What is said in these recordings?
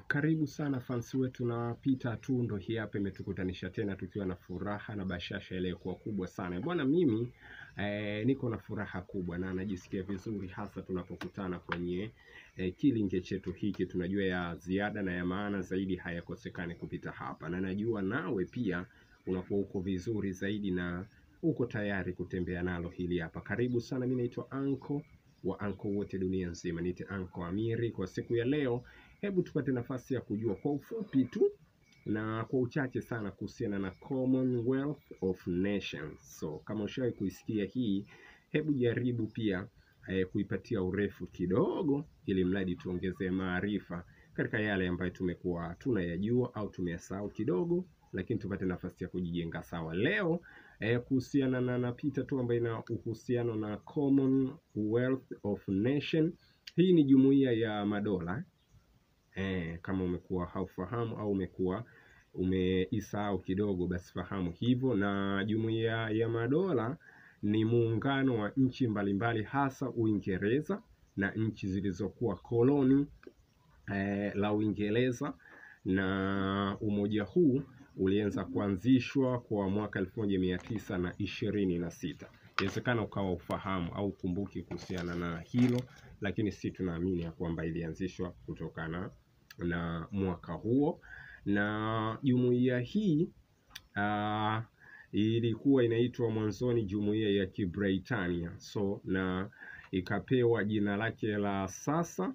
Karibu sana fans wetu na Peter Tundo, hii hapa imetukutanisha tena tukiwa na furaha na bashasha iliyokuwa kubwa sana. Bwana mimi niko na furaha kubwa na najisikia vizuri hasa tunapokutana kwenye kilinge chetu hiki. Tunajua ya ziada na ya maana zaidi hayakosekani kupita hapa, na najua nawe pia unakuwa uko vizuri zaidi na uko tayari kutembea nalo hili hapa. Karibu sana, mimi naitwa Anko wa anko wote dunia nzima, niite Anko Amiri. Kwa siku ya leo, hebu tupate nafasi ya kujua kwa ufupi tu na kwa uchache sana kuhusiana na Commonwealth of Nations. So kama ushawahi kuisikia hii, hebu jaribu pia kuipatia urefu kidogo, ili mradi tuongeze maarifa katika yale ambayo tumekuwa tunayajua au tumeyasahau kidogo, lakini tupate nafasi ya kujijenga sawa leo. Kuhusiana na napita tu ambayo ina uhusiano na Commonwealth of Nation. Hii ni jumuiya ya madola. Kama umekuwa haufahamu au umekuwa umeisahau kidogo, basi fahamu hivyo. Na jumuiya ya madola ni muungano wa nchi mbalimbali, hasa Uingereza na nchi zilizokuwa koloni la Uingereza, na umoja huu ulianza kuanzishwa kwa mwaka 1926. Inawezekana ukawa ufahamu au ukumbuki kuhusiana na hilo, lakini si tunaamini ya kwamba ilianzishwa kutokana na mwaka huo. Na jumuiya hii ilikuwa inaitwa mwanzoni Jumuiya ya Kibritania, so na ikapewa jina lake la sasa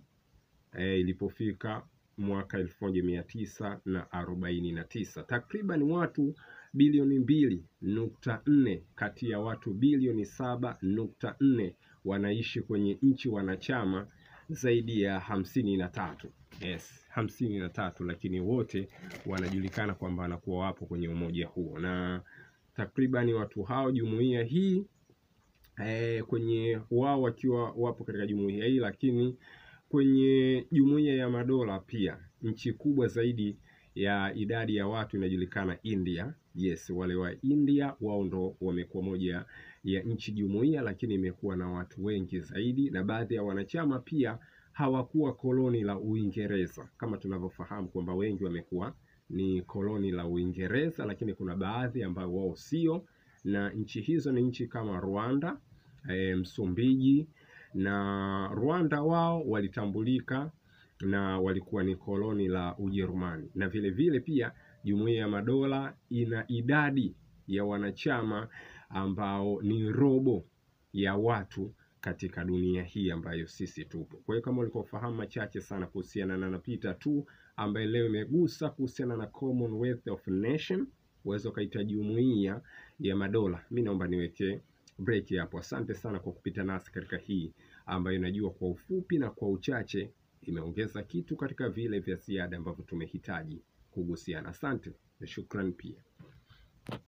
ilipofika mwaka 1949. Takriban watu bilioni 2.4 kati ya watu bilioni 7.4 wanaishi kwenye nchi wanachama zaidi ya 53. Yes, 53, lakini wote wanajulikana kwamba wanakuwa wapo kwenye umoja huo. Na takriban watu hao jumuiya hii kwenye wao wakiwa wapo katika jumuiya hii, lakini kwenye jumuiya ya madola pia nchi kubwa zaidi ya idadi ya watu inajulikana India. Yes, wale wa India wao ndo wamekuwa moja ya nchi jumuiya, lakini imekuwa na watu wengi zaidi, na baadhi ya wanachama pia hawakuwa koloni la Uingereza kama tunavyofahamu kwamba wengi wamekuwa ni koloni la Uingereza, lakini kuna baadhi ambao wao sio, na nchi hizo ni nchi kama Rwanda, Msumbiji. Na Rwanda wao walitambulika na walikuwa ni koloni la Ujerumani. Na vile vile pia jumuiya ya madola ina idadi ya wanachama ambao ni robo ya watu katika dunia hii ambayo sisi tupo. Kwa hiyo kama ulikofahamu machache sana kuhusiana na napita tu ambaye leo imegusa kuhusiana na Commonwealth of Nation, uweza ukaita jumuiya ya madola. Mimi naomba niweke break hapo. Asante sana kwa kupita nasi katika hii ambayo najua kwa ufupi na kwa uchache imeongeza kitu katika vile vya ziada ambavyo tumehitaji kugusiana. Asante na shukrani pia.